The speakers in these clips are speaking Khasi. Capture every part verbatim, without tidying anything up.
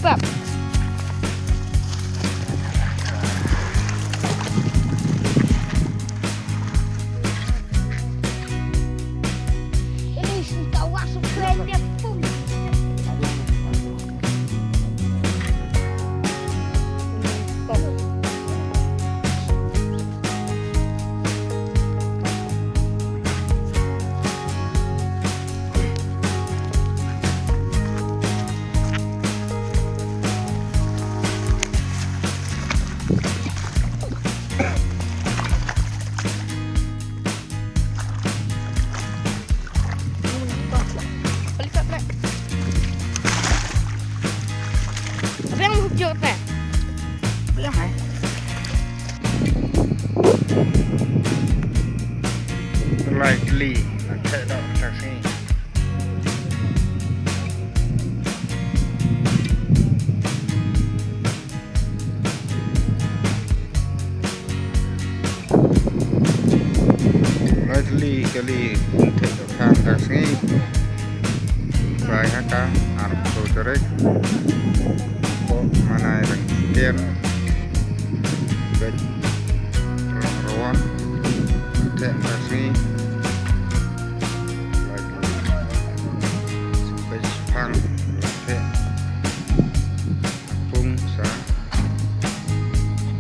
Pap. Ini sing kawas friend dia pun. Apa yang mau hujung, Pak? Apa yang, hai? Lai tylli, lai tylli, lai tylli. Lai tylli kali, theh tang sngi. Lai ha ka arphew tarik. Ko manai rang tien. Bej rong rawan. Theh tang sngi. Lai tylli. Bej pang. Theh. Pung sa.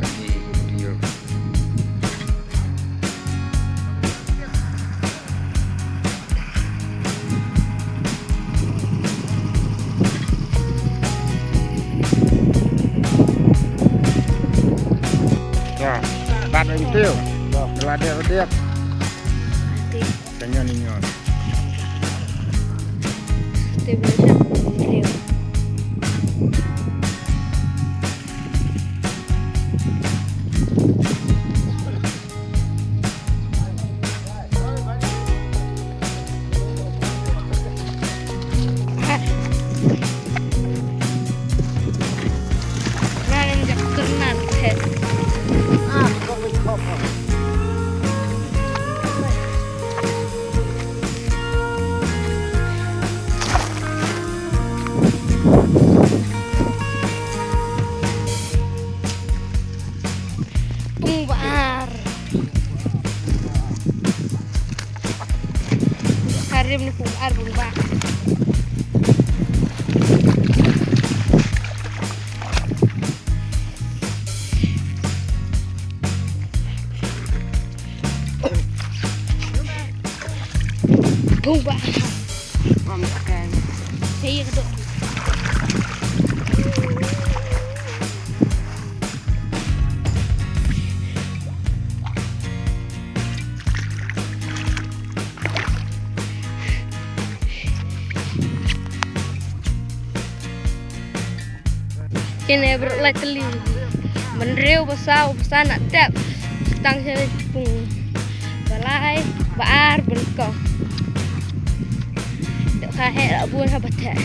Pati video. Ya, bat video. Lade, lade. Tanya ni nyon. Te boleh siap. Pung ba ar. Karim ni pung ba ar, pung ba ar. Pung ba ar. Mam ka. Saya kedok. Kine brot lai tylli. Hynriew ba saw ba san na tep. Tang sha pung ba lai ba ar ba nyngkong. Dok ka heh la bun ha ba tep.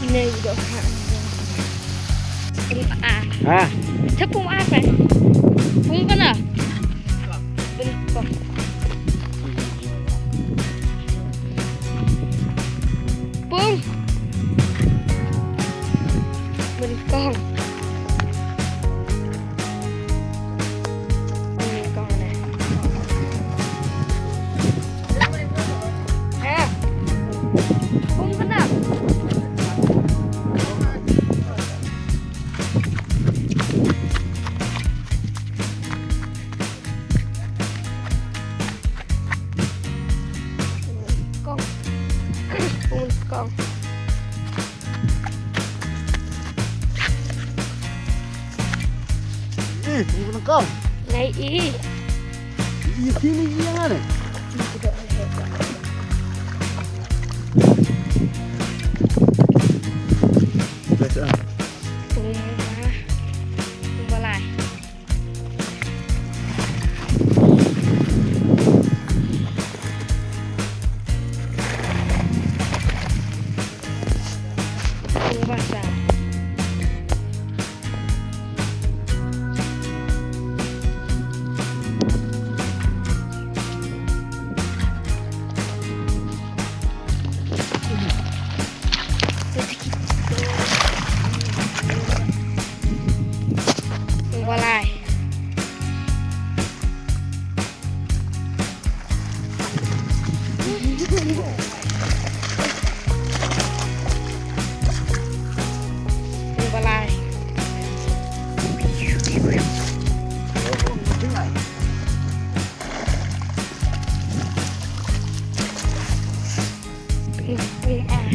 Kine u dok ha. Pung ar. Ha? Te pung ar pe. Pung kana? Pung. Pung. Pung. Kong. Kong. Ih, pung nyngkong. Ngai ih. Ih, sini ih yang ada. Biasa. Pung Pung ba lai. Pung, pung ar.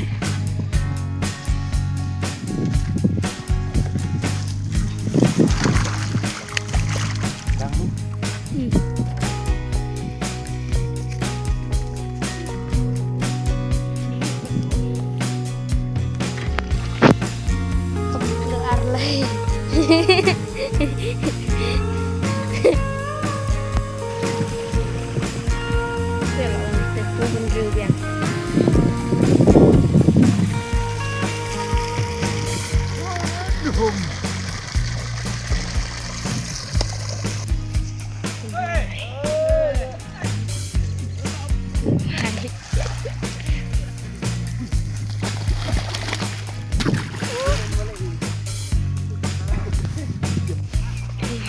Hmm. Pung ar lai. Te la ong te pung hynriew biang.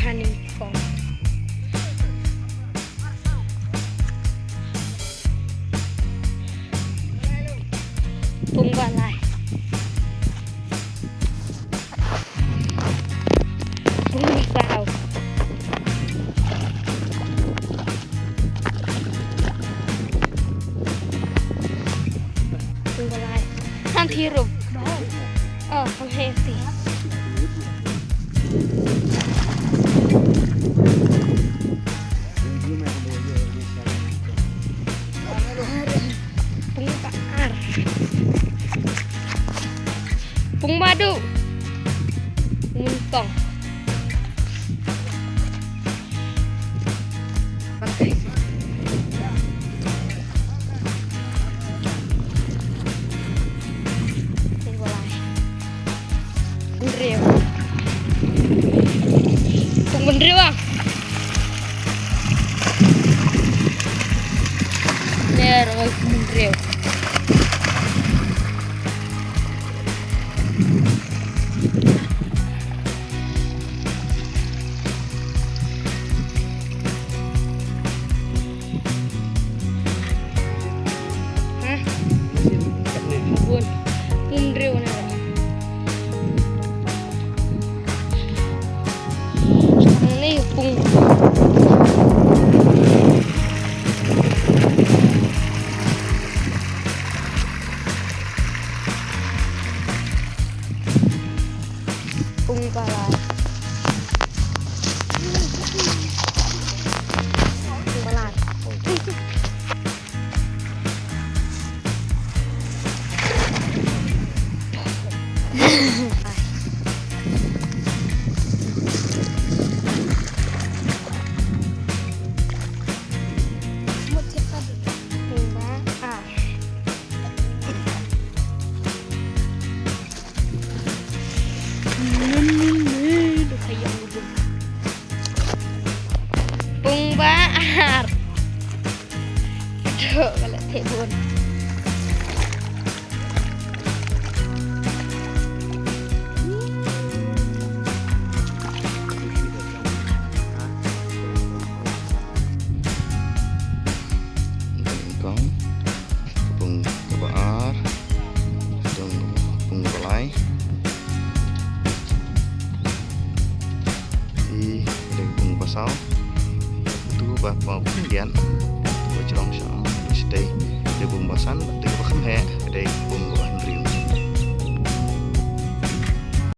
Honey pong. Pung ba lai. Pung ba saw. Pung ba lai. Hang thi ruh. Oh, hang heh thi. Pung ba ar. Pung ba duh. Pung tong. Pung ba lai. Hynriew. Pung hynriew ah. Ner, pung hynriew. Hah? Bun. Pung hynriew na. Ni pung. Pung ba lai. Pung ba lai. Pung ba ar. Pung ba ar. Aduh, ka la theh bun. Pung, pung ba ar. Pung, pung ba lai. Te dei pung ba saw. Tu ba, ba pung bian. Tu ba jrong sha. Tu shatei dei pung ba san. Te ba kham heh dei pung